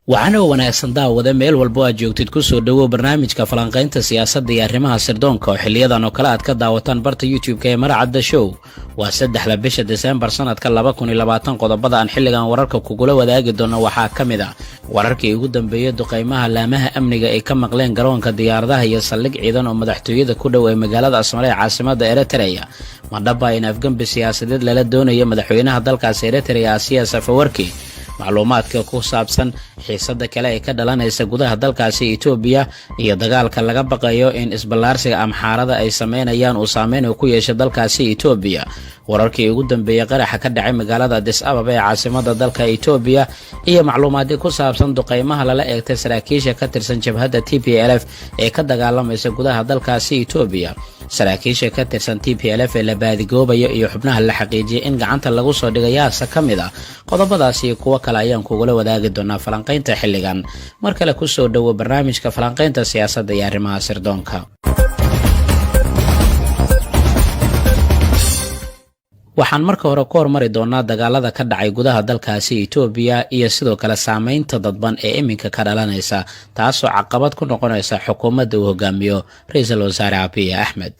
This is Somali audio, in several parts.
Waxaana wanaagsan daawade, meel walbo aad joogtid, kusoo dhowow barnaamijka falanqaynta siyaasadda iyo arrimaha sirdoonka oo xiliyadan oo kale aad ka daawataan barta YouTube-ka ee Maracadda Show. Waa 3-da bisha Desembar sanadka 2020. Qodobada aan xilligan wararka kugula wadaagi doono waxaa ka mid ah wararkii ugu dambeeyey duqaymaha laamaha amniga ay ka maqleen garoonka diyaaradaha iyo saldhig ciidan oo madaxtooyada ku dhow ee magaalada Asmare ee caasimada Eritrea. Ma dhaba in afgembi siyaasadeed lala doonayo madaxweynaha dalkaasi Eritrea, Asiya Safawarki? Macluumaadka ku saabsan xiisada kale ee ka dhalanaysa gudaha dalkaasi Etoobiya iyo dagaalka laga baqayo in isballaarsiga Amxaarada ay sameynayaan uu saameyn ku yeeshay dalkaasi Etoobiya. Wararkii ugu dambeeyey qaraxa ka dhacay magaalada Adis Ababa ee caasimada dalka Etoobiya iyo macluumaadyo ku saabsan duqaymaha lala eegtay saraakiisha ka tirsan jabhadda TPLF ee ka dagaalamaysa gudaha dalkaasi Etoobiya. Saraakiisha ka tirsan TPLF ee la baadigoobayo iyo xubnaha la xaqiijiyay in gacanta lagu soo dhigayaasa ka mid ah. Qodobadaasi iyo kuwo kale ayaan kugula wadaagi doonaa falanqaynta xilligan. Mar kale kusoo dhowo barnaamijka falanqaynta siyaasadda iyo arrimaha sirdoonka. Waxaan marka hore ku hormari doonaa dagaalada ka dhacay gudaha dalkaasi Etoobiya iyo sidoo kale saameynta dadban ee iminka ka dhalanaysa, taasoo caqabad ku noqonaysa xukuumadda uu hogaamiyo Ra-iisul Wasaare Abiy Axmed.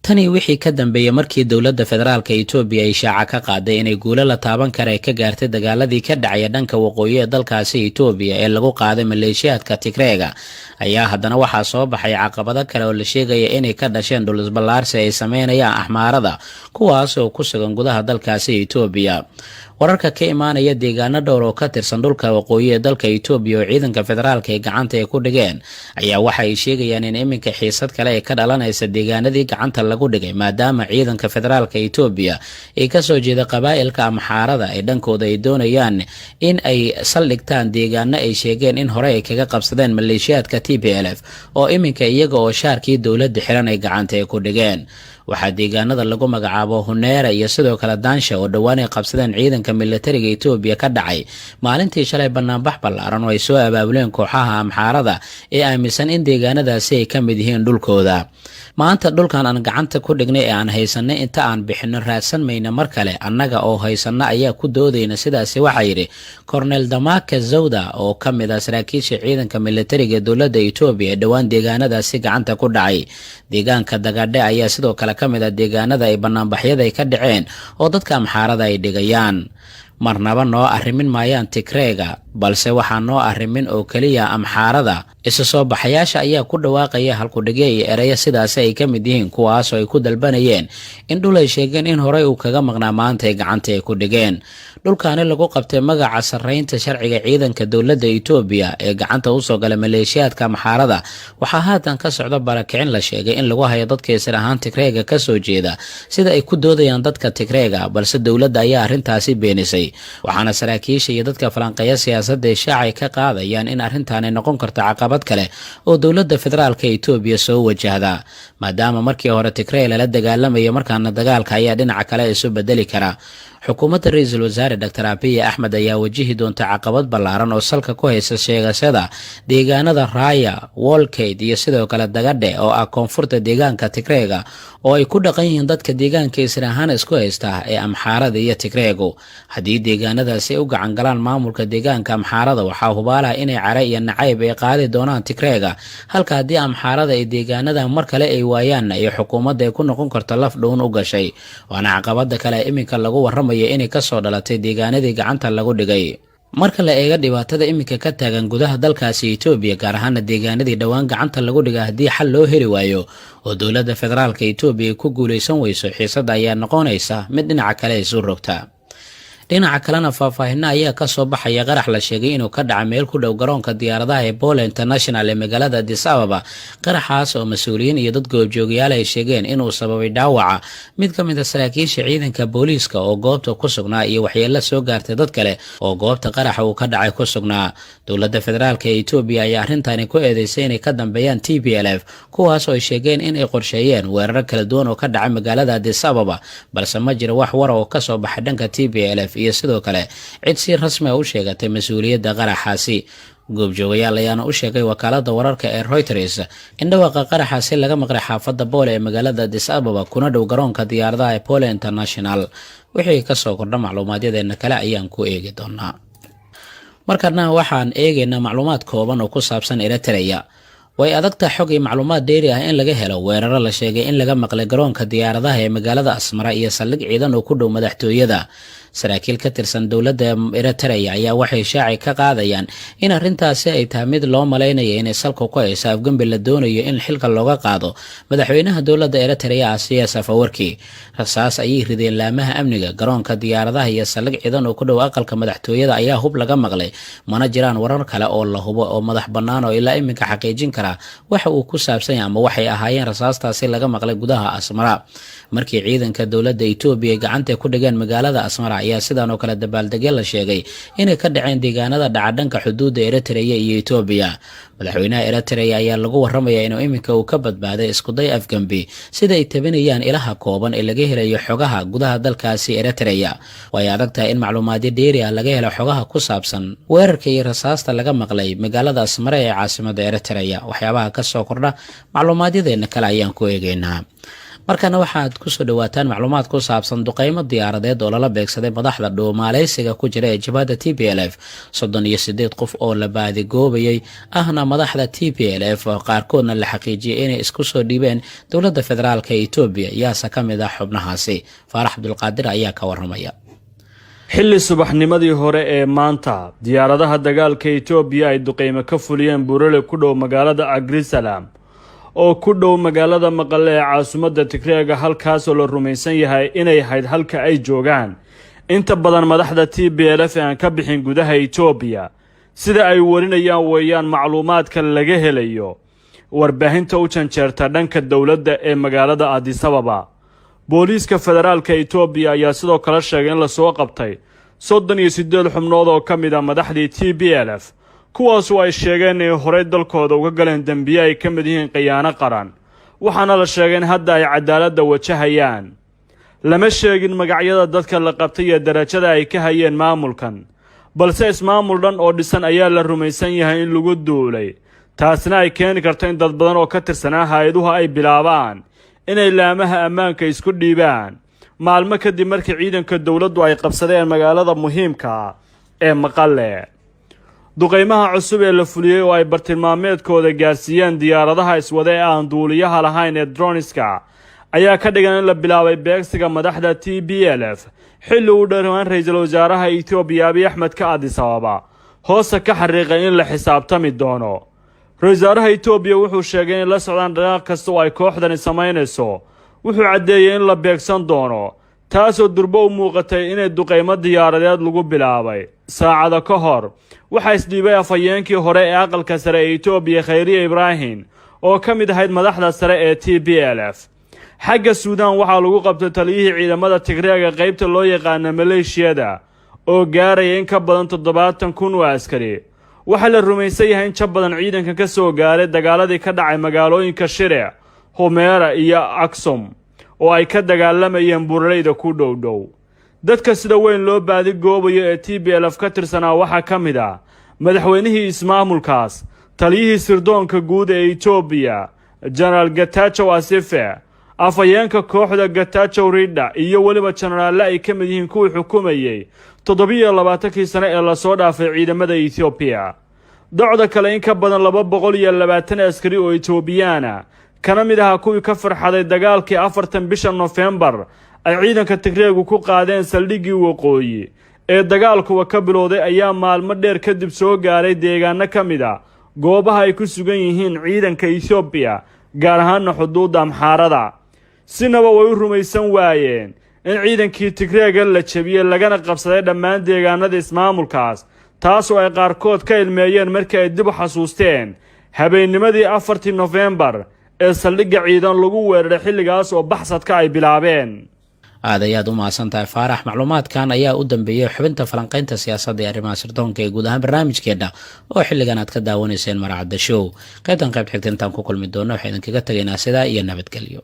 Tani wixii ka dambeeyey markii dowladda federaalka Etoobiya ay shaaca ka qaaday inay guulo la taaban kara ay ka gaartay dagaaladii ka dhacaya dhanka waqooyi ee dalkaasi Etoobiya ee lagu qaaday maleeshiyaadka Tigreega, ayaa haddana waxaa soo baxay caqabado kale oo la sheegaya inay ka dhasheen dhul isballaarsi ay sameynayaan Axmaarada, kuwaas oo ku sugan gudaha dalkaasi Etoobiya. Wararka ka imaanaya deegaano dhowr oo ka tirsan dhulka waqooyi ee dalka Etoobiya oo ciidanka federaalka ee gacanta ay ku dhigeen ayaa waxa ay sheegayaan in iminka xiisad kale ay ka dhalanaysa deegaanadii gacanta lagu dhigay, maadaama ciidanka federaalka Etoobiya ee kasoo jeeda qabaa'ilka Amxaarada ay dhankooda ay doonayaan in ay saldhigtaan deegaano ay sheegeen in hore ay kaga qabsadeen maleeshiyaadka TPLF, oo iminka iyaga oo shaarkii dowladda xiran ay gacanta ay ku dhigeen. Waxaa deegaanada lagu magacaabo Huneera iyo sidoo kale Daansha oo dhowaan ay qabsadeen ciidanka militariga Etoobiya ka dhacay maalintii shalay banaanbax ballaaran oo ay soo abaabuleen kooxaha Amxaarada ee aaminsan in deegaanadaasi ay ka mid yihiin dhulkooda. "Maanta dhulkan aan gacanta ku dhignay ee aan haysanay inta aan bixinno raadsan mayna mar kale, annaga oo haysanna ayaa ku doodayna," sidaasi waxaa yidhi Cornel Damaka Zawda oo ka mid ah saraakiisha ciidanka militariga ee dowladda Etoobiya ee dhowaan deegaanadaasi gacanta ku dhacay. Deegaanka Dagadhe ayaa sidoo kale ka mid ah deegaanada ay banaanbaxyada ay ka dhaceen oo dadka Amxaarada ay dhigayaan. "Marnaba noo arrimin maayaan Tigreega, balse waxaa noo arrimin oo keliya Amxaarada." Isu soo baxayaasha ayaa ku dhawaaqaya halkudhigyo iyo ereyo sidaasi ay ka mid yihiin, kuwaasoo ay ku dalbanayeen in dhul ay sheegeen in horey uu kaga maqnaa maanta ay gacanta ay ku dhigeen. Dhulkaani lagu qabtay magaca sarreynta sharciga ciidanka dowladda Etoobiya ee gacanta usoo galay maleeshiyaadka Amxaarada, waxaa haatan ka socda barakicin la sheegay in lagu hayo dadka isir ahaan Tigreega kasoo jeeda, sida ay ku doodayaan dadka Tigreega, balse dowladda ayaa arrintaasi beenisay. Waxaana saraakiisha iyo dadka falanqeeya siyaasadda ay shaacay ka qaadayaan in arrintaani noqon karto caqabad kale oo dowladda federaalka Etoobiya soo wajahda, maadaama markii hore Tigrey lala dagaalamayo, markaana dagaalka ayaa dhinaca kale isu bedeli kara. Xukuumadda Ra-iisul Wasaare Dr Abiy Axmed ayaa wajihi doonta caqabad ballaaran oo salka ku haysa sheegashada deegaanada Raaya, Wolkate iyo sidoo kale Dagadhe oo ah koonfurta deegaanka Tigreega, oo ay ku dhaqan yihiin dadka deegaanka isir ahaan isku haysta ee Amxaarada iyo Tigreegu. Haddii deegaanadaasi ay u gacan galaan maamulka deegaanka Amxaarada, waxaa hubaalaha inay care iyo nacayb ay qaadi doonaan Tigreega, halka haddii Amxaarada ay deegaanada mar kale ay waayaanna iyo xukuumadda ay ku noqon karto laf dhuun u gashay. Waana caqabada kale iminka lagu waramayo inay kasoo dhalatay deegaanadii gacanta lagu dhigay. Marka la eego dhibaatada iminka ka taagan gudaha dalkaasi Etoobiya, gaar ahaana deegaanadii dhowaan gacanta lagu dhigay, haddii xal loo heli waayo oo dowladda federaalka Etoobiya ay ku guulaysan weyso, xiisadda ayaa noqonaysa mid dhinaca kale isu rogta. Dhinaca kalena, faahfaahino ayaa kasoo baxaya qarax la sheegay inuu ka dhaca meel ku dhow garoonka diyaaradaha ee Bole International ee magaalada Addis Ababa. Qaraxaas oo mas-uuliyiin iyo dad goobjoogayaal ay sheegeen inuu sababay dhaawaca mid ka mid a saraakiisha ciidanka booliiska oo goobta ku sugnaa iyo waxyeelo soo gaartay dad kale oo goobta qaraxa uu ka dhacay ku sugnaa. Dowladda federaalka ee Etoobiya ayaa arrintani ku eedeysay inay ka dambeeyaan TPLF, kuwaas oo ay sheegeen inay qorsheeyeen weeraro kala duwan oo ka dhacay magaalada Addis Ababa, balse ma jiro wax wara oo kasoo baxay dhanka TPLF iyo sidoo kale cid si rasmi a u sheegatay mas-uuliyadda qaraxaasi. Goobjoogayaal ayaana u sheegay wakaalada wararka ee Reuters in dhawaaqa qaraxaasi laga maqlay xaafadda Boole ee magaalada Addis Ababa, kuna dhow garoonka diyaaradaha ee Bole International. Wixii kasoo kordha macluumaadyadeena kale ayaan ku eegi doonaa. Markana waxaan eegaynaa macluumaad kooban oo ku saabsan Eritrea. Way adagta xog iyo macluumaad dheeri ah in laga helo weeraro la sheegay in laga maqlay garoonka diyaaradaha ee magaalada Asmara iyo saldhig ciidan oo ku dhow madaxtooyada. Saraakiil ka tirsan dowladda Eritrea ayaa waxay shaaci ka qaadayaan in arrintaasi ay tahay mid loo malaynayo inay salka ku hayso afgembi la doonayo in xilka looga qaado madaxweynaha dowladda Eritrea, Asiyaas Afawarki. Rasaas ayay rideen laamaha amniga. Garoonka diyaaradaha iyo saldhig ciidan oo ku dhow aqalka madaxtooyada ayaa hub laga maqlay. Mana jiraan warar kale oo la hubo oo madax bannaan oo ilaa iminka xaqiijin kara waxa uu ku saabsan yahay ama waxay ahaayeen rasaastaasi laga maqlay gudaha Asmara. Markii ciidanka dowladda Etoobiya gacanta ku dhigeen magaalada Asmara ayaa sidan oo kale dabaaldegyo la sheegay inay ka dhaceen deegaanada dhaca dhanka xuduudda Eritrea iyo Etoobiya. Madaxweynaha Eritrea ayaa lagu waramaya inuu iminka uu ka badbaaday iskuday afgembi, sida ay tabinayaan ilaha kooban ee laga helayo xogaha gudaha dalkaasi Eritrea. Way adag tahay in macluumaadyo dheeri ah laga helo xogaha ku saabsan weerarka iyo rasaasta laga maqlay magaalada Asmara ee caasimada Eritrea. Waxyaabaha kasoo kordha macluumaadyadeena kale ayaan ku eegeynaa. Markana waxaad kusoo dhawaataan macluumaad ku saabsan duqeymo diyaaradeed oo lala beegsaday madaxda dhuumaaleysiga ku jira ee jabhadda TPLF. 38 qof oo la baadigoobayay, ahna madaxda TPLF, qaarkoodna la xaqiijiyay inay isku soo dhiibeen dowladda federaalka ee Etoobiya. Yaase ka mid ah xubnahaasi? Faarax Cabdulqaadir ayaa ka waramaya. Xilli subaxnimadii hore ee maanta, diyaaradaha dagaalka Etoobiya ay duqeymo ka fuliyeen buurale ku dhow magaalada Agrisalam oo ku dhow magaalada Maqale ee caasimadda Tigreega, halkaasoo la rumaysan yahay inay ahayd halka ay joogaan inta badan madaxda TPLF ee aan ka bixin gudaha Etoobiya, sida ay warinayaan weeyaan macluumaadka laga helayo warbaahinta u janjeerta dhanka dowladda ee magaalada Adisababa. Booliiska federaalka Etoobiya ayaa sidoo kale sheegay in lasoo qabtay 38 xubnood oo ka mid ah madaxdii TPLF, kuwaasu ay sheegeen inay horey dalkooda uga galeen dembiye ay ka mid yihiin khiyaano qaran, waxaana la sheegay in hadda ay cadaaladda wajahayaan. Lama sheegin magacyada dadka la qabtay iyo darajada ay ka hayeen maamulkan, balse ismaamul dhan oo dhisan ayaa la rumaysan yahay in lagu duulay, taasina ay keeni karto in dad badan oo ka tirsanaa hay-aduhu ay bilaabaan inay laamaha ammaanka isku dhiibaan, maalmo kadib markii ciidanka dowladdu ay qabsadeen magaalada muhiimka ee Maqale. Duqaymaha cusub ee la fuliyey oo ay bartilmaameedkooda gaarsiiyeen diyaaradaha iswada ee aan duuliyaha lahayn ee droniska ayaa ka dhigan in la bilaabay beegsiga madaxda TPLF, xilli uu dhowaan ra-iisul wasaaraha Etoobiya Abiy Axmed ka Addis Ababa hoosta ka xariiqay in la xisaabtami doono. Ra-isul wasaaraha Etoobiya wuxuu sheegay in la socdaan dhaqaaq kasta oo ay kooxdani samaynayso. Wuxuu caddeeyey in la beegsan doono, taasoo durbo u muuqatay inay duqaymo diyaaradeed lagu bilaabay. Saacado ka hor waxaa isdhiibay afhayeenkii hore ee aqalka sare ee Etoobiya, Khayriye Ibraahim, oo ka mid ahayd madaxda sare ee TPLF. Xagga Suudaan waxaa lagu qabtay taliyihii ciidamada Tigreega qaybta loo yaqaana maleeshiyada oo gaaraya in ka badan 70,000 oo askari. Waxaa la rumaysan yahay in jab badan ciidanka ka soo gaaray dagaaladii ka dhacay magaalooyinka Shire, Humeera iyo Aksum oo ay ka dagaalamayeen buuraleyda ku dhow dhow. Dadka sida weyn loo baadigoobayo ee TPLF ka tirsanaa waxaa ka mid ah madaxweynihii ismaamulkaas, taliyihii sirdoonka guud ee Etoobiya, Jenaraal Getachew Asife, afhayeenka kooxda Getachew Ridha, iyo weliba jenaraalle ay ka mid yihiin kuwii xukumayey 27-kii sane ee lasoo dhaafay ciidamada Etoobiya. Docda kale, in ka badan 220 askari oo Etoobiyaana, kana mid ahaa kuwii ka farxaday dagaalkii 4-tan bisha Nofembar ay ciidanka Tigreegu ku qaadeen saldhiggii waqooyi ee dagaalkuwa ka bilowday, ayaa maalmo dheer kadib soo gaaray deegaano ka mid ah goobaha ay ku sugan yihiin ciidanka Etoobiya, gaar ahaana xuduudda Amxaarada. Sinaba way u rumaysan waayeen in ciidankii Tigreega la jebiyey lagana qabsaday dhammaan deegaanada ismaamulkaas, taasoo ay qaarkood ka ilmeeyeen markii ay dib u xasuusteen habeennimadii 4-tii Nofembar ee saldhigga ciidan lagu weeraray, xilligaas oo baxsadka ay bilaabeen. Aad ayaad u mahadsan tahay, Faarax. Macluumaadkan ayaa u dambeeyey xubinta falanqaynta siyaasadda ee arrimaha sirdoonka ee guud ahaan barnaamijkeena oo xilligan aad ka daawanayseen Maracadda Show. Qaybtan qayb xigta intaan ku kulmi doono, waxaa idinkaga tegaynaa sidaa iyo nabadgelyo.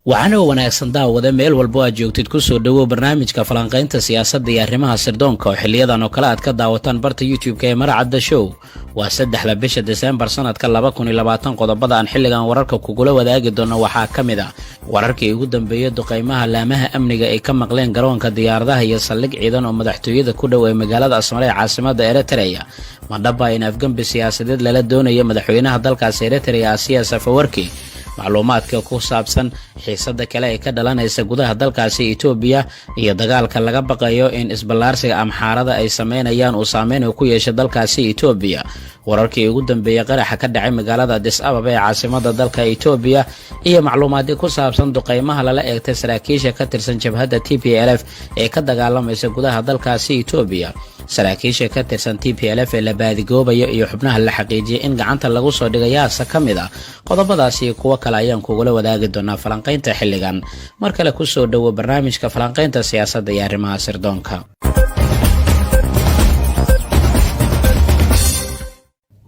Waxaana wanaagsan daawade, meel walbo aad joogtid, kusoo dhowow barnaamijka falanqaynta siyaasadda iyo arrimaha sirdoonka oo xiliyadan oo kale aad ka daawataan barta YouTube-ka ee Maracadda Show. Waa 3-da bisha Desembar sanadka 2020. Qodobada aan xilligan wararka kugula wadaagi doono waxaa ka mid ah wararkii ugu dambeeyey duqaymaha laamaha amniga ay ka maqleen garoonka diyaaradaha iyo saldhig ciidan oo madaxtooyada ku dhow ee magaalada Asmare ee caasimada Eritrea. Ma dhaba in afgembi siyaasadeed lala doonayo madaxweynaha dalkaasi Eritrea, Asiya Safawarki? Macluumaadka ku saabsan xiisada kale ee ka dhalanaysa gudaha dalkaasi Itoobiya iyo dagaalka laga baqayo in isballaarsiga Amxaarada ay sameynayaan uu saameyn ku yeesha dalkaasi Itoobiya. Wararkii ugu dambeeyey qaraxa ka dhacay magaalada Adis Ababa ee caasimada dalka Itoobiya iyo macluumaadyo ku saabsan duqeymaha lala eegtay saraakiisha ka tirsan jabhadda TPLF ee ka dagaalamaysa gudaha dalkaasi Itoobiya. Saraakiisha ka tirsan TPLF ee la baadigoobayo iyo xubnaha la xaqiijiyay in gacanta lagu soo dhigayaasa ka mid ah. Qodobadaasi iyo kuwo kale ayaan kugula wadaagi doonaa falanqaynta xilligan. Mar kale kusoo dhowo barnaamijka falanqaynta siyaasadda iyo arrimaha sirdoonka.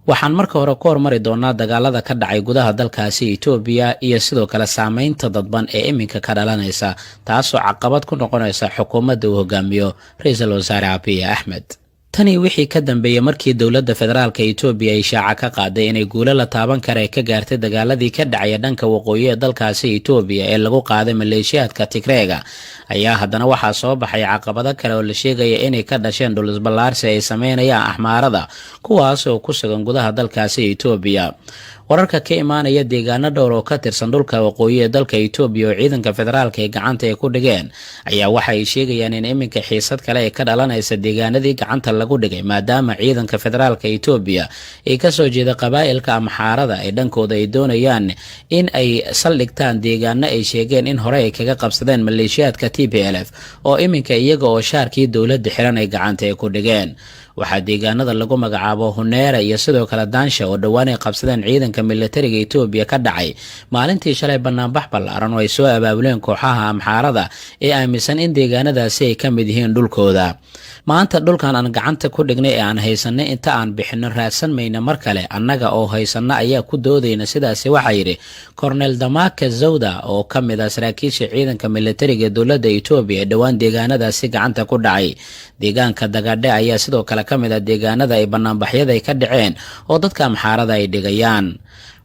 Waxaan marka hore ku hormari doonaa dagaalada ka dhacay gudaha dalkaasi Itoobiya iyo sidoo kale saameynta dadban ee iminka ka dhalanaysa, taasoo caqabad ku noqonaysa xukuumadda uu hogaamiyo Ra-iisul Wasaare Abiy Axmed. Tanii wixii ka dambeeyey markii dowladda federaalka Itoobiya ay shaaca ka qaaday inay guulo la taaban kara ay ka gaartay dagaaladii ka dhacaya dhanka waqooyi ee dalkaasi Itoobiya ee lagu qaaday maleeshiyaadka Tigreega, ayaa haddana waxaa soo baxay caqabado kale oo la sheegaya inay ka dhasheen dhul isballaarsi ay sameynayaan Axmaarada, kuwaas oo ku sugan gudaha dalkaasi Itoobiya. Wararka ka imaanaya deegaano dhowr oo ka tirsan dhulka waqooyi ee dalka Itoobiya oo ciidanka federaalka ee gacanta ay ku dhigeen ayaa waxa ay sheegayaan in iminka xiisad kale ay ka dhalanaysa deegaanadii gacanta lagu dhigay, maadaama ciidanka federaalka Itoobiya ay kasoo jeeda qabaa'ilka Amxaarada ay dhankooda ay doonayaan in ay saldhigtaan deegaano ay sheegeen in hore ay kaga qabsadeen maleeshiyaadka TPLF oo iminka iyaga oo shaarkii dowladda xiran ay gacanta ay ku dhigeen. Waxaa deegaanada lagu magacaabo Huneera iyo sidoo kale Daansha oo dhowaan ay qabsadeen ciidanka militariga Itoobiya ka dhacay maalintii shalay banaanbax ballaaran oo ay soo abaabuleen kooxaha Amxaarada ee aaminsan in deegaanadaasi ay ka mid yihiin dhulkooda. Maanta dhulkan aan gacanta ku dhignay ee aan haysanay inta aan bixino raadsan mayna mar kale, annaga oo haysana ayaa ku doodayna, sidaasi waxaa yidhi Kornel Damaka Zawda oo ka mid ah saraakiisha ciidanka militariga ee dowladda Itoobiya ee dhowaan deegaanadaasi gacanta ku dhacay. Deegaanka Dagadhe ayaa sidoo kale ka mid ah deegaanada ay banaanbaxyada ay ka dhaceen oo dadka Amxaarada ay dhigayaan.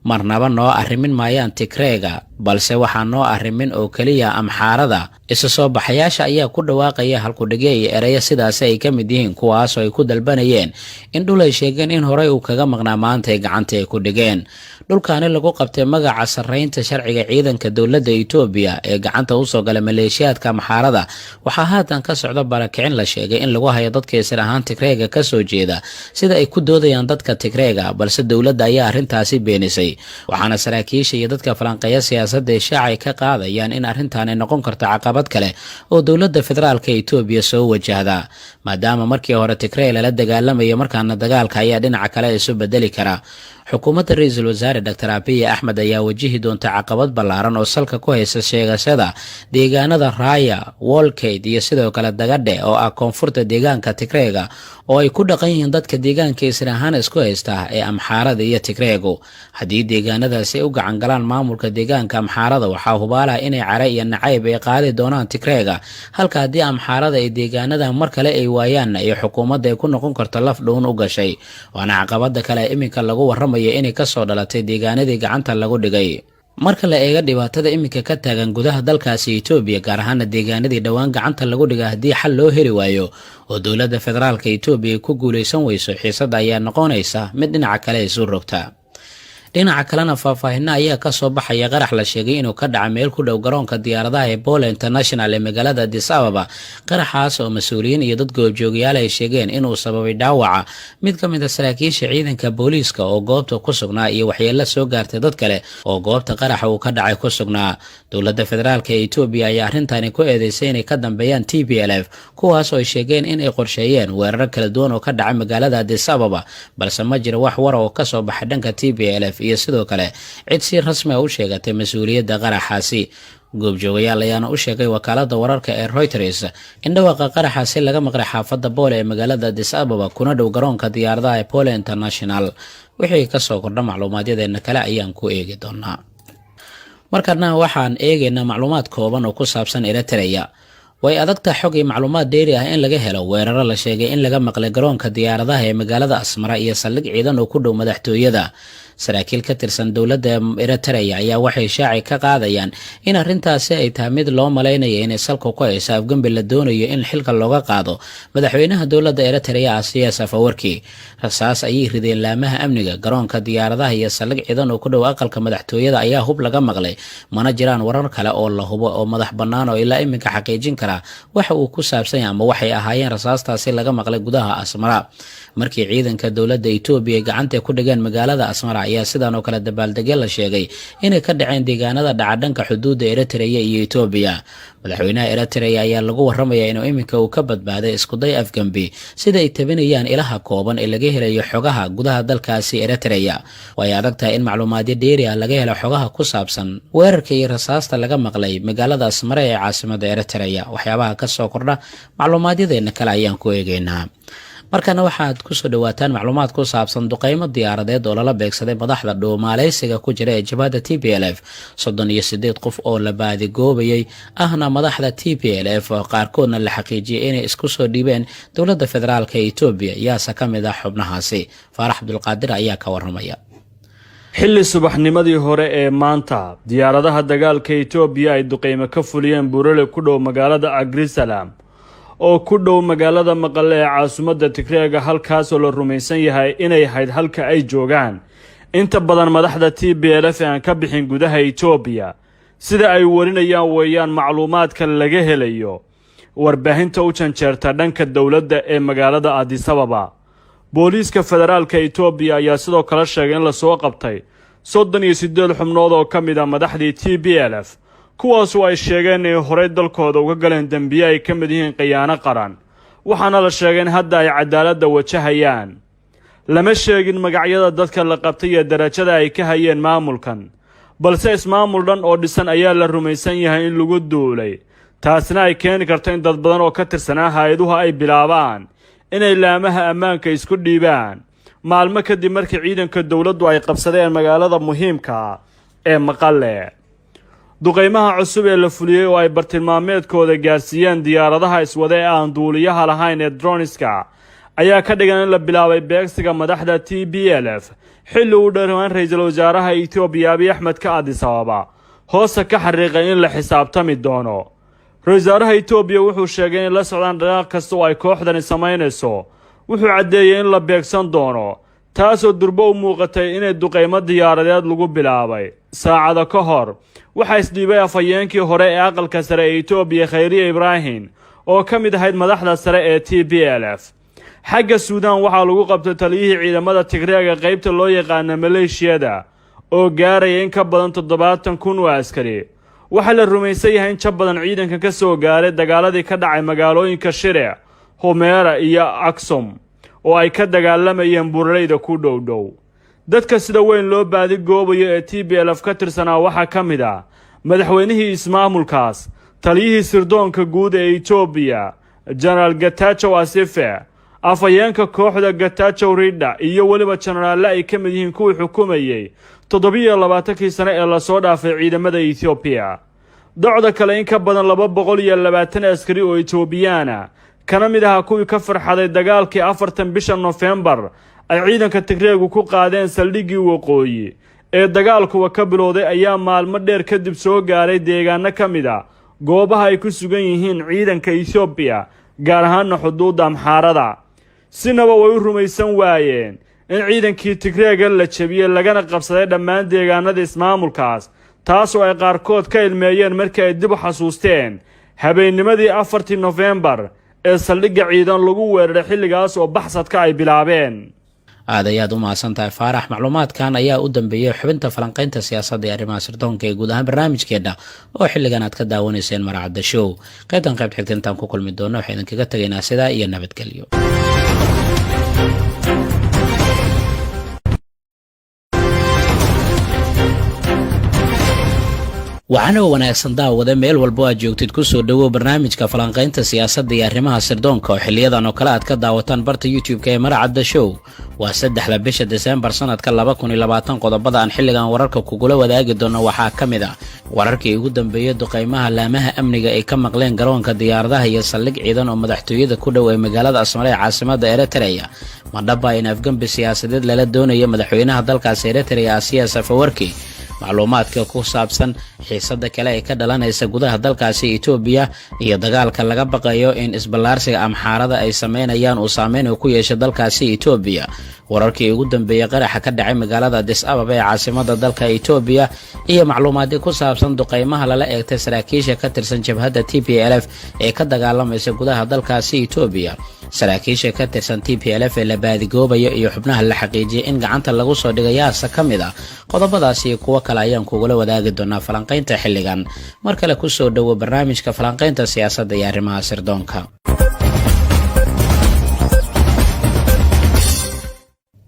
Marnaba noo arrimin maayaan Tigreega, balse waxaa noo arrimin oo keliya Amxaarada. Isu soo baxayaasha ayaa ku dhawaaqaya halkudhigyo iyo ereyo sidaasi ay ka mid yihiin, kuwaasoo ay ku dalbanayeen in dhul ay sheegeen in horey uu kaga maqnaa maanta ay gacanta ay ku dhigeen. Dhulkaani lagu qabtay magaca sarreynta sharciga ciidanka dowladda Itoobiya ee gacanta usoo galay maleeshiyaadka Amxaarada waxaa haatan ka socda barakicin la sheegay in lagu hayo dadka isir ahaan Tigreega kasoo jeeda, sida ay ku doodayaan dadka Tigreega, balse dowladda ayaa arrintaasi beenisay. Waxaana saraakiisha iyo dadka falanqeeya siyaasadda ee shaaca ay ka qaadayaan in arrintaani noqon karto caqabad kale oo dowladda federaalka Itoobiya soo wajahda, maadaama markii hore Tigrey lala dagaalamayo, markaana dagaalka ayaa dhinaca kale isu bedeli kara. Xukuumadda Ra-iisul Wasaare Dr Abiy Axmed ayaa wajihi doonta caqabad ballaaran oo salka ku haysa sheegashada deegaanada Raaya, Wolkeyd iyo sidoo kale Dagadhe oo ah koonfurta deegaanka Tigreega oo ay ku dhaqan yihiin dadka deegaanka isir ahaan isku haysta ee Amxaarada iyo Tigreegu. Haddii deegaanadaasi ay u gacan galaan maamulka deegaanka Amxaarada, waxaa hubaalaha inay care iyo nacayb ay qaadi doonaan Tigreega, halka haddii Amxaarada ay deegaanada mar kale ay waayaanna iyo xukuumadda ay ku noqon karto laf dhuun u gashay. Waana caqabada kale iminka lagu warramayo inay kasoo dhalatay deegaanadii gacanta lagu dhigay. Marka la eego dhibaatada iminka ka taagan gudaha dalkaasi Itoobiya, gaar ahaana deegaanadii dhowaan gacanta lagu dhigay, haddii xal loo heli waayo oo dowladda federaalka Itoobiya ay ku guulaysan weyso, xiisadda ayaa noqonaysa mid dhinaca kale isu rogta. Dhinaca kalena, faahfaahino ayaa kasoo baxaya qarax la sheegay inuu ka dhaca meel ku dhow garoonka diyaaradaha ee Bole International ee magaalada Addis Ababa. Qaraxaas oo mas-uuliyiin iyo dad goobjoogyaal ay sheegeen inuu sababay dhaawaca mid ka mid a saraakiisha ciidanka booliiska oo goobta ku sugnaa iyo waxyeelo soo gaartay dad kale oo goobta qaraxa uu ka dhacay ku sugnaa. Dowladda federaalka ee Itoobiya ayaa arrintani ku eedeysay inay ka dambeeyaan TPLF, kuwaas oo ay sheegeen in ay qorsheeyeen weeraro kala duwan oo ka dhacay magaalada Addis Ababa, balse ma jiro wax wara oo kasoo baxay dhanka TPLF iyo sidoo kale cid si rasmi a u sheegatay mas-uuliyadda qaraxaasi. Goobjoogayaal ayaana u sheegay wakaalada wararka ee Reuters in dhawaaqa qaraxaasi laga maqlay xaafadda Boole ee magaalada Addis Ababa, kuna dhow garoonka diyaaradaha ee Bole International. Wixii kasoo kordha macluumaadyadeena kale ayaan ku eegi doonaa. Markana waxaan eegaynaa macluumaad kooban oo ku saabsan Eritrea. Way adagta xog iyo macluumaad dheeri ah in laga helo weeraro la sheegay in laga maqlay garoonka diyaaradaha ee magaalada Asmara iyo saldhig ciidan oo ku dhow madaxtooyada. Saraakiil ka tirsan dowladda Eritrea ayaa waxay shaaci ka qaadayaan in arrintaasi ay tahay mid loo malaynayo inay salka ku hayso afgembi la doonayo in xilka looga qaado madaxweynaha dowladda Eritrea, Asiyaas Afawarki. Rasaas ayay rideen laamaha amniga. Garoonka diyaaradaha iyo saldhig ciidan oo ku dhow aqalka madaxtooyada ayaa hub laga maqlay. Mana jiraan warar kale oo la hubo oo madax bannaan oo ilaa iminka xaqiijin kara waxa uu ku saabsan yahay ama waxay ahaayeen rasaastaasi laga maqlay gudaha Asmara. Markii ciidanka dowladda Etoobiya gacanta ku dhigeen magaalada Asmara ayaa sidan oo kale dabaaldegyo la sheegay inay ka dhaceen deegaanada dhaca dhanka xuduudda Eritrea iyo Etoobiya. Madaxweynaha Eritrea ayaa lagu waramayaa inuu iminka uu ka badbaaday iskuday afgembi, sida ay tabinayaan ilaha kooban ee laga helayo xogaha gudaha dalkaasi Eritrea. Way adag tahay in macluumaadyo dheeri ah laga helo xogaha ku saabsan weerarka iyo rasaasta laga maqlay magaalada Asmara ee caasimada Eritrea. Waxyaabaha kasoo kordha macluumaadyadeena kale ayaan ku eegeynaa. Markana waxaad kusoo dhawaataan macluumaad ku saabsan duqeymo diyaaradeed oo lala beegsaday madaxda dhuumaaleysiga ku jira ee jabhadda TPLF. 38 qof oo la baadigoobayay, ahna madaxda TPLF, qaarkoodna la xaqiijiyay inay isku soo dhiibeen dowladda federaalka ee Etoobiya. Yaase ka mid ah xubnahaasi? Faarax Cabdulqaadir ayaa ka waramaya. Xilli subaxnimadii hore ee maanta diyaaradaha dagaalka Etoobiya ay duqeymo ka fuliyeen buurale ku dhow magaalada Agrisalam oo ku dhow magaalada Maqale ee caasimadda Tigreega, halkaasoo la rumaysan yahay inay ahayd halka ay joogaan inta badan madaxda TPLF ee aan ka bixin gudaha Etoobiya, sida ay warinayaan weeyaan macluumaadka laga helayo warbaahinta u janjeerta dhanka dowladda ee magaalada Adisababa. Booliiska federaalka Etoobiya ayaa sidoo kale sheegay in lasoo qabtay 38 xubnood oo ka mid ah madaxdii TPLF, kuwaasu ay sheegeen inay horey dalkooda uga galeen dembiye ay ka mid yihiin khiyaano qaran, waxaana la sheegay in hadda ay cadaaladda wajahayaan. Lama sheegin magacyada dadka la qabtay iyo darajada ay ka hayeen maamulkan, balse ismaamul dhan oo dhisan ayaa la rumaysan yahay in lagu duulay, taasina ay keeni karto in dad badan oo ka tirsanaa hay-aduhu ay bilaabaan inay laamaha ammaanka isku dhiibaan maalmo kadib markii ciidanka dowladdu ay qabsadeen magaalada muhiimka ee Maqale. Duqeymaha cusub ee la fuliyey oo ay bartilmaameedkooda gaarsiiyeen diyaaradaha iswada ee aan duuliyaha lahayn ee droniska ayaa ka dhigan in la bilaabay beegsiga madaxda TPLF, xilli uu dhowaan ra-iisul wasaaraha Etoobiya Abiy Axmed ka Addis Ababa hoosta ka xariiqay in la xisaabtami doono. Ra-isul wasaaraha Etoobiya wuxuu sheegay in la socdaan dhaqaaq kasta oo ay kooxdani samaynayso. Wuxuu caddeeyey in la beegsan doono, taasoo durbo u muuqatay inay duqeymo diyaaradeed lagu bilaabay. Saacado ka hor waxaa isdhiibay afhayeenkii hore ee aqalka sare ee Etoobiya, Khayriye Ibraahim, oo ka mid ahayd madaxda sare ee TPLF. Xagga Suudaan waxaa lagu qabtay taliyihii ciidamada Tigreega qaybta loo yaqaana maleeshiyada oo gaaraya in ka badan 70,000 oo askari. Waxaa la rumaysan yahay in jab badan ciidanka ka soo gaaray dagaaladii ka dhacay magaalooyinka Shire, Homeera iyo Aksum oo ay ka dagaalamayeen buuraleyda ku dhow dhow. Dadka sida weyn loo baadi goobayo ee TPLF ka tirsanaa waxaa ka mid ah madaxweynihii ismaamulkaas, taliyihii sirdoonka guud ee Etoobiya, Jenaraal Getachew Asife, afhayeenka kooxda Getachew Ridha, iyo weliba jenaraalle ay ka mid yihiin kuwii xukumayey 27-kii sane ee lasoo dhaafay ciidamada Etoobiya. Docda kale, in ka badan 220 askari oo Etoobiyaana, kana mid ahaa kuwii ka farxaday dagaalkii 40 bisha Nofembar ay ciidanka Tigreegu ku qaadeen saldhiggii waqooyi ee dagaalkuwa ka bilowday, ayaa maalmo dheer kadib soo gaaray deegaano ka mid a goobaha ay ku sugan yihiin ciidanka Etoobiya, gaar ahaana xuduudda Amxaarada. Sinaba way u rumaysan waayeen in ciidankii Tigreega la jebiyey lagana qabsaday dhammaan deegaanada ismaamulkaas, taasoo ay qaarkood ka ilmeeyeen markii ay dib u xasuusteen habeennimadii 4-tii Nofembar ee saldhigga ciidan lagu weeraray, xilligaas oo baxsadka ay bilaabeen. Aad ayaad u mahadsan tahay, Faarax. Macluumaadkan ayaa u dambeeyey xubinta falanqaynta siyaasadda ee arrimaha sirdoonka ee guud ahaan barnaamijkeenna oo xilligan aad ka daawanayseen Maracadda Show. Qaybtan qayb xigta intaan ku kulmi doonno, waxaa idinkaga tegaynaa sidaa iyo nabadgelyo. Waxaana wanaagsan daawade, meel walbo aad joogtid, kusoo dhowow barnaamijka falanqaynta siyaasadda iyo arrimaha sirdoonka oo xiliyadan oo kale aad ka daawataan barta YouTube-ka ee Maracadda Show. Waa 3-da bisha Desembar sanadka 2020. Qodobada aan xilligan wararka kugula wadaagi doono waxaa ka mid ah Wararkii ugu dambeeyey duqaymaha laamaha amniga ay ka maqleen garoonka diyaaradaha iyo saldhig ciidan oo madaxtooyada ku dhow ee magaalada Asmare ee caasimada Eritreya. Madhaba in afgembi siyaasadeed lala doonayo madaxweynaha dalkaasi Eritreya Asiya Safawarki? Macluumaadka ku saabsan xiisada kale ee ka dhalanaysa gudaha dalkaasi Itoobiya iyo dagaalka laga baqayo in isballaarsiga Amxaarada ay sameynayaan uu saameyn ku yeesho dalkaasi Itoobiya. Wararkii ugu dambeeyey qaraxa ka dhacay magaalada Adis Ababa ee caasimada dalka Itoobiya iyo macluumaadyo ku saabsan duqaymaha lala eegtay saraakiisha ka tirsan jabhadda TPLF ee ka dagaalamaysa gudaha dalkaasi Itoobiya. Saraakiisha ka tirsan TPLF ee la baadigoobayo iyo xubnaha la xaqiijiyay in gacanta lagu soo dhigay yaasa ka mid ah. Qodobadaasi iyo kuwo kale ayaan kugula wadaagi doonaa falanqaynta xilligan. Mar kale kusoo dhowo barnaamijka falanqaynta siyaasadda iyo arrimaha sirdoonka.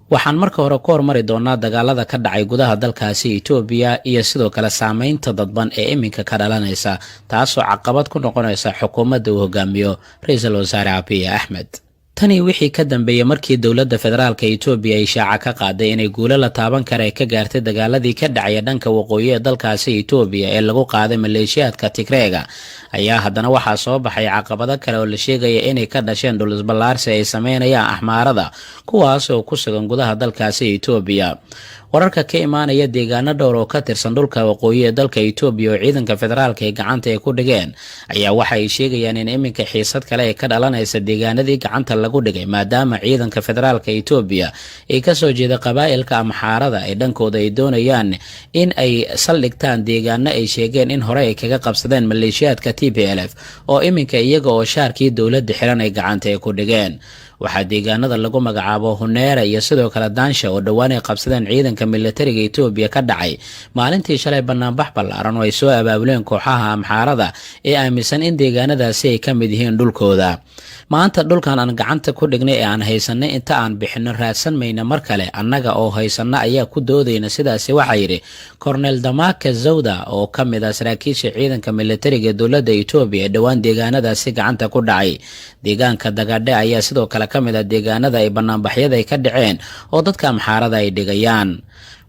Waxaan marka hore ku hormari doonaa dagaalada ka dhacay gudaha dalkaasi Itoobiya iyo sidoo kale saameynta dadban ee iminka ka dhalanaysa, taasoo caqabad ku noqonaysa xukuumadda uu hogaamiyo ra-iisul wasaare Abiy Axmed. Tani wixii ka dambeeyey markii dowladda federaalka Itoobiya ay shaaca ka qaaday inay guulo la taaban kara ay ka gaartay dagaaladii ka dhacaya dhanka waqooyi ee dalkaasi Itoobiya ee lagu qaaday maleeshiyaadka Tigreega, ayaa haddana waxaa soo baxay caqabado kale oo la sheegaya inay ka dhasheen dhul isballaarsi ay sameynayaan Axmaarada, kuwaas oo ku sugan gudaha dalkaasi Itoobiya. Wararka ka imaanaya deegaano dhowr oo ka tirsan dhulka waqooyi ee dalka Itoobiya oo ciidanka federaalka ee gacanta ay ku dhigeen ayaa waxa ay sheegayaan in iminka xiisad kale ay ka dhalanaysa deegaanadii gacanta lagu dhigay, maadaama ciidanka federaalka Itoobiya ay kasoo jeeda qabaa'ilka Amxaarada ay dhankooda ay doonayaan in ay saldhigtaan deegaano ay sheegeen in hore ay kaga qabsadeen maleeshiyaadka TPLF, oo iminka iyaga oo shaarkii dowladda xiran ay gacanta ay ku dhigeen. Waxaa deegaanada lagu magacaabo Huneera iyo sidoo kale Daansha oo dhowaan ay qabsadeen ciidanka militariga Itoobiya ka dhacay maalintii shalay banaanbax ballaaran oo ay soo abaabuleen kooxaha Amxaarada ee aaminsan in deegaanadaasi ay ka mid yihiin dhulkooda. Maanta dhulkan aan gacanta ku dhignay ee aan haysanay inta aan bixinno raadsan mayna mar kale, annaga oo haysana ayaa ku doodayna, sidaasi waxaa yidhi Kornel Damaka Zawda oo ka mid ah saraakiisha ciidanka militariga dowladda Itoobiya ee dhowaan deegaanadaasi gacanta ku dhacay. Deegaanka Dagadhe ayaa sidoo kale ka mid ah deegaanada ay banaanbaxyada ay ka dhaceen oo dadka Amxaarada ay dhigayaan.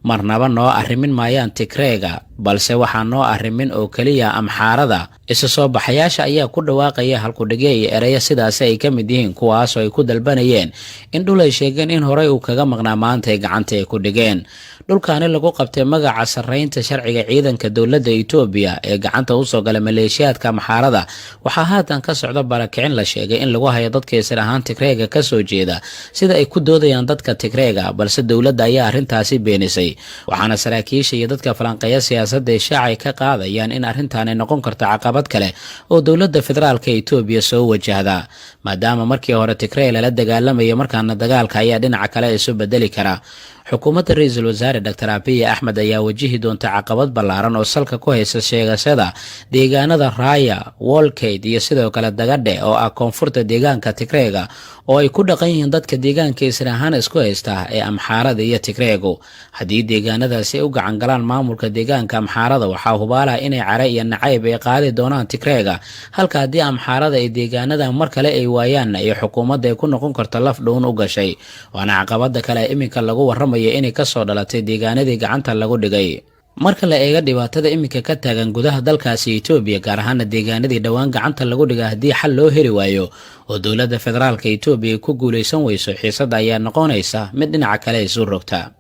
Marnaba noo arrimin maayaan Tigreega, balse waxaa noo arrimin oo keliya Amxaarada. Isu soo baxayaasha ayaa ku dhawaaqaya halkudhigyo iyo ereyo sidaasi ay ka mid yihiin, kuwaasoo ay ku dalbanayeen in dhul ay sheegeen in horey uu kaga maqnaa maanta ay gacanta ay ku dhigeen. Dhulkaani lagu qabtay magaca sarreynta sharciga ciidanka dowladda Itoobiya ee gacanta usoo gala maleeshiyaadka Amxaarada waxaa haatan ka socda barakicin la sheegay in lagu hayo dadka isir ahaan Tigreega kasoo jeeda, sida ay ku doodayaan dadka Tigreega, balse dowladda ayaa arrintaasi beenisay. Waxaana saraakiisha iyo dadka falanqeeya siyaasadda ay shaacay ka qaadayaan in arrintaani noqon karto caqabad kale oo dowladda federaalka Itoobiya soo wajahda, maadaama markii hore Tigrey lala dagaalamayo, markaana dagaalka ayaa dhinaca kale isu bedeli kara. Xukuumadda ra-iisul wasaare Dr Abiy Axmed ayaa wajihi doonta caqabad ballaaran oo salka ku haysa sheegashada deegaanada Raaya, Wolkeyd iyo sidoo kale Dagadhe oo ah koonfurta deegaanka Tigreega, oo ay ku dhaqan yihiin dadka deegaanka isir ahaan isku haysta ee Amxaarada iyo Tigreegu. Haddii deegaanadaasi ay u gacan galaan maamulka deegaanka Amxaarada, waxaa hubaalaha inay care iyo nacayb ay qaadi doonaan Tigreega, halka haddii Amxaarada ay deegaanada mar kale ay waayaanna iyo xukuumadda ay ku noqon karto laf dhuun u gashay. Waana caqabada kale iminka lagu warramayo inay kasoo dhalatay deegaanadii gacanta lagu dhigay. Marka la eego dhibaatada iminka ka taagan gudaha dalkaasi Itoobiya, gaar ahaana deegaanadii dhowaan gacanta lagu dhigay, haddii xal loo heli waayo oo dowladda federaalka Itoobiya ay ku guulaysan weyso, xiisadda ayaa noqonaysa mid dhinaca kale isu rogta.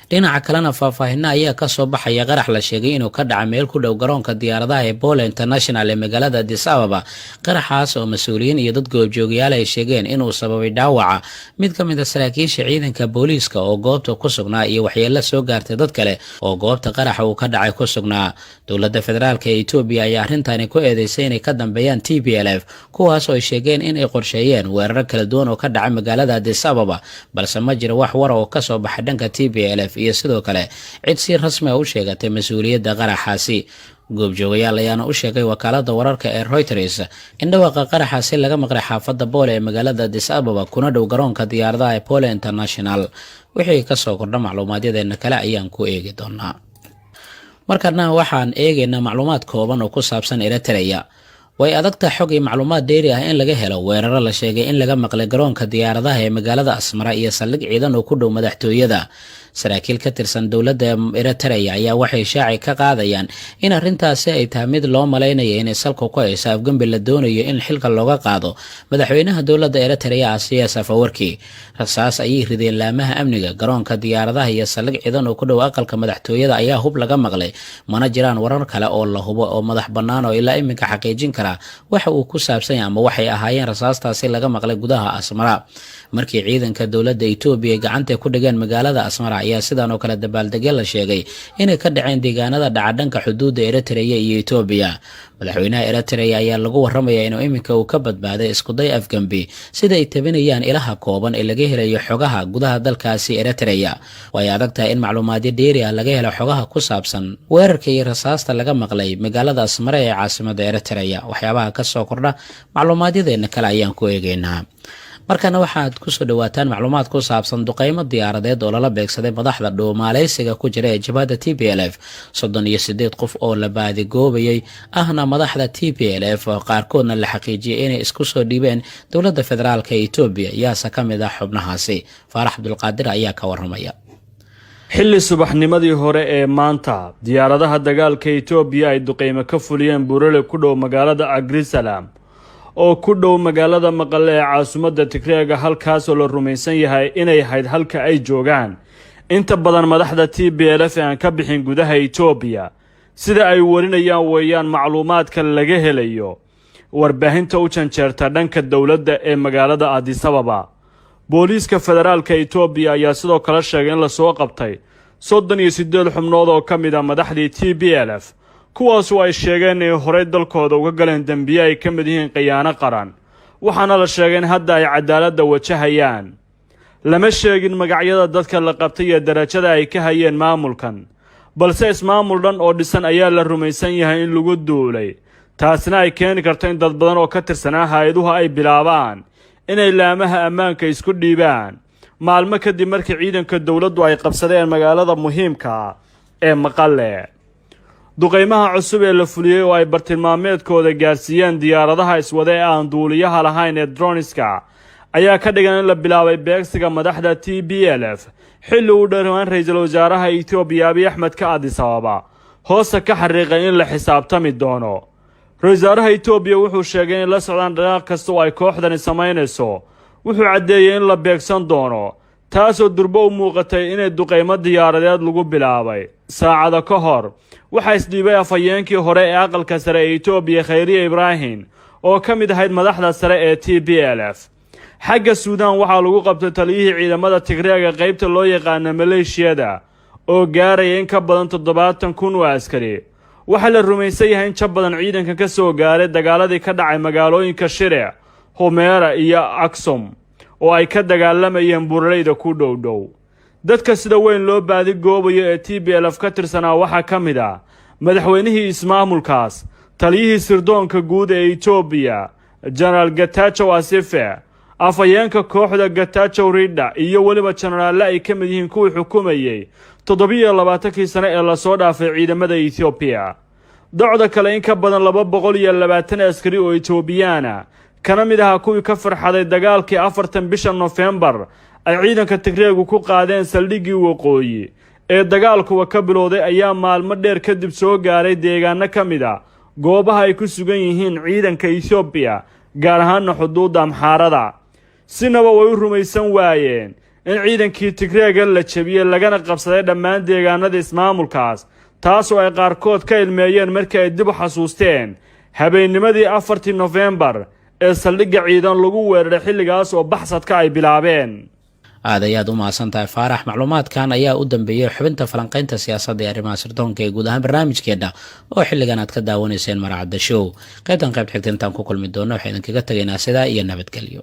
Dhinaca kalena, faahfaahino ayaa kasoo baxaya qarax la sheegay inuu ka dhaca meel ku dhow garoonka diyaaradaha ee Bole International ee magaalada Addis Ababa, qaraxaas oo mas-uuliyiin iyo dad goobjoogayaal ay sheegeen inuu sababay dhaawaca mid ka mid a saraakiisha ciidanka booliiska oo goobta ku sugnaa iyo waxyeelo soo gaartay dad kale oo goobta qaraxa uu ka dhacay ku sugnaa. Dowladda federaalka ee Itoobiya ayaa arrintani ku eedeysay inay ka dambeeyaan TPLF, kuwaas oo ay sheegeen inay qorsheeyeen weeraro kala duwan oo ka dhacay magaalada Addis Ababa, balse ma jiro wax wara oo kasoo baxay dhanka TPLF iyo sidoo kale cid si rasmi a u sheegatay mas-uuliyadda qaraxaasi. Goobjoogayaal ayaana u sheegay wakaalada wararka ee Reuters in dhawaaqa qaraxaasi laga maqlay xaafadda Boole ee magaalada Addis Ababa, kuna dhow garoonka diyaaradaha ee Bole International. Wixii kasoo kordha macluumaadyadeena kale ayaan ku eegi doonaa. Markana waxaan eegaynaa macluumaad kooban oo ku saabsan Eritrea. Way adagta xog iyo macluumaad dheeri ah in laga helo weeraro la sheegay in laga maqlay garoonka diyaaradaha ee magaalada Asmara iyo saldhig ciidan oo ku dhow madaxtooyada. Saraakiil ka tirsan dowladda Eritrea ayaa waxay shaaci ka qaadayaan in arrintaasi ay tahay mid loo malaynayo inay salka ku hayso afgembi la doonayo in xilka looga qaado madaxweynaha dowladda Eritrea, Asiyaas Afawarki. Rasaas ayay rideen laamaha amniga. Garoonka diyaaradaha iyo saldhig ciidan oo ku dhow aqalka madaxtooyada ayaa hub laga maqlay. Mana jiraan warar kale oo la hubo oo madax bannaan oo ilaa iminka xaqiijin kara waxa uu ku saabsan yahay ama waxay ahaayeen rasaastaasi laga maqlay gudaha Asmara. Markii ciidanka dowladda Etoobiya gacanta ku dhigeen magaalada Asmara ayaa sidan oo kale dabaaldegyo la sheegay inay ka dhaceen deegaanada dhaca dhanka xuduudda Eritrea iyo Etoobiya. Madaxweynaha Eritrea ayaa lagu waramaya inuu iminka uu ka badbaaday iskuday afgembi, sida ay tabinayaan ilaha kooban ee laga helayo xogaha gudaha dalkaasi Eritrea. Way adag tahay in macluumaadyo dheeri ah laga helo xogaha ku saabsan weerarka iyo rasaasta laga maqlay magaalada Asmara ee caasimada Eritrea. Waxyaabaha kasoo kordha macluumaadyadeena kale ayaan ku eegeynaa. Markana waxaad kusoo dhawaataan macluumaad ku saabsan duqeymo diyaaradeed oo lala beegsaday madaxda dhuumaaleysiga ku jira ee jabhadda TPLF. 38 qof oo la baadigoobayay, ahna madaxda TPLF, qaarkoodna la xaqiijiyay inay isku soo dhiibeen dowladda federaalka Etoobiya. Yaase ka mid ah xubnahaasi? Faarax Cabdulqaadir ayaa ka waramaya. Xilli subaxnimadii hore ee maanta diyaaradaha dagaalka Etoobiya ay duqeymo ka fuliyeen buurale ku dhow magaalada Agrisalam oo ku dhow magaalada Maqale ee caasimadda Tigreega, halkaasoo la rumaysan yahay inay ahayd halka ay joogaan inta badan madaxda TPLF ee aan ka bixin gudaha Etoobiya, sida ay warinayaan weeyaan macluumaadka laga helayo warbaahinta u janjeerta dhanka dowladda ee magaalada Adisababa. Booliiska federaalka Etoobiya ayaa sidoo kale sheegay in lasoo qabtay 38 xubnood oo ka mid ah madaxdii TPLF, kuwaasu ay sheegeen inay horey dalkooda uga galeen dembiye ay ka mid yihiin khiyaano qaran, waxaana la sheegay in hadda ay cadaaladda wajahayaan. Lama sheegin magacyada dadka la qabtay iyo darajada ay ka hayeen maamulkan, balse ismaamul dhan oo dhisan ayaa la rumaysan yahay in lagu duulay, taasina ay keeni karto in dad badan oo ka tirsanaa hay-aduhu ay bilaabaan inay laamaha ammaanka isku dhiibaan, maalmo kadib markii ciidanka dowladdu ay qabsadeen magaalada muhiimka ee Maqale. Duqeymaha cusub ee la fuliyey oo ay bartilmaameedkooda gaarsiiyeen diyaaradaha iswada ee aan duuliyaha lahayn ee droniska ayaa ka dhigan in la bilaabay beegsiga madaxda TPLF, xilli uu dhowaan ra-iisul wasaaraha Etoobiya Abiy Axmed ka Addis Ababa hoosta ka xariiqay in la xisaabtami doono. Ra-isul wasaaraha Etoobiya wuxuu sheegay in la socdaan dhaqaaq kasta oo ay kooxdani samaynayso. Wuxuu caddeeyey in la beegsan doono, taasoo durbo u muuqatay inay duqeymo diyaaradeed lagu bilaabay. Saacado ka hor waxaa isdhiibay afhayeenkii hore ee aqalka sare ee Etoobiya, Khayriye Ibraahim, oo ka mid ahayd madaxda sare ee TPLF. Xagga Suudaan waxaa lagu qabtay taliyihii ciidamada Tigreega qaybta loo yaqaana maleeshiyada oo gaaraya in ka badan 70,000 oo askari. Waxaa la rumaysan yahay in jab badan ciidanka ka soo gaaray dagaaladii ka dhacay magaalooyinka Shire, Homeera iyo Aksom oo ay ka dagaalamayeen buuraleyda ku dhow dhow. Dadka sida weyn loo baadigoobayo ee TPLF ka tirsanaa waxaa ka mid ah madaxweynihii ismaamulkaas, taliyihii sirdoonka guud ee Etoobiya, Jenaraal Getachew Asife, afhayeenka kooxda Getachew Ridha, iyo weliba jenaraalle ay ka mid yihiin kuwii xukumayey 27-kii sane ee lasoo dhaafay ciidamada Etoobiya. Docda kale, in ka badan 220 askari oo Etoobiyaana, kana mid ahaa kuwii ka farxaday dagaalkii 40 bisha Nofembar ay ciidanka Tigreegu ku qaadeen saldhiggii waqooyi ee dagaalkuwa ka bilowday, ayaa maalmo dheer kadib soo gaaray deegaano ka mid ah goobaha ay ku sugan yihiin ciidanka Etoobiya, gaar ahaana xuduudda Amxaarada. Sinaba way u rumaysan waayeen in ciidankii Tigreega la jebiyey lagana qabsaday dhammaan deegaanada ismaamulkaas, taasoo ay qaarkood ka ilmeeyeen markii ay dib u xasuusteen habeennimadii 4-tii Nofembar ee saldhigga ciidan lagu weeraray, xilligaas oo baxsadka ay bilaabeen. Aad ayaad u mahadsan tahay, Faarax. Macluumaadkan ayaa u dambeeyey xubinta falanqaynta siyaasadda ee arrimaha sirdoonka ee guud ahaan barnaamijkeena oo xilligan aad ka daawanayseen Maracadda Show. Qaybtan qayb xigta intaan ku kulmi doono, waxaa idinkaga tegaynaa sidaa iyo nabadgelyo.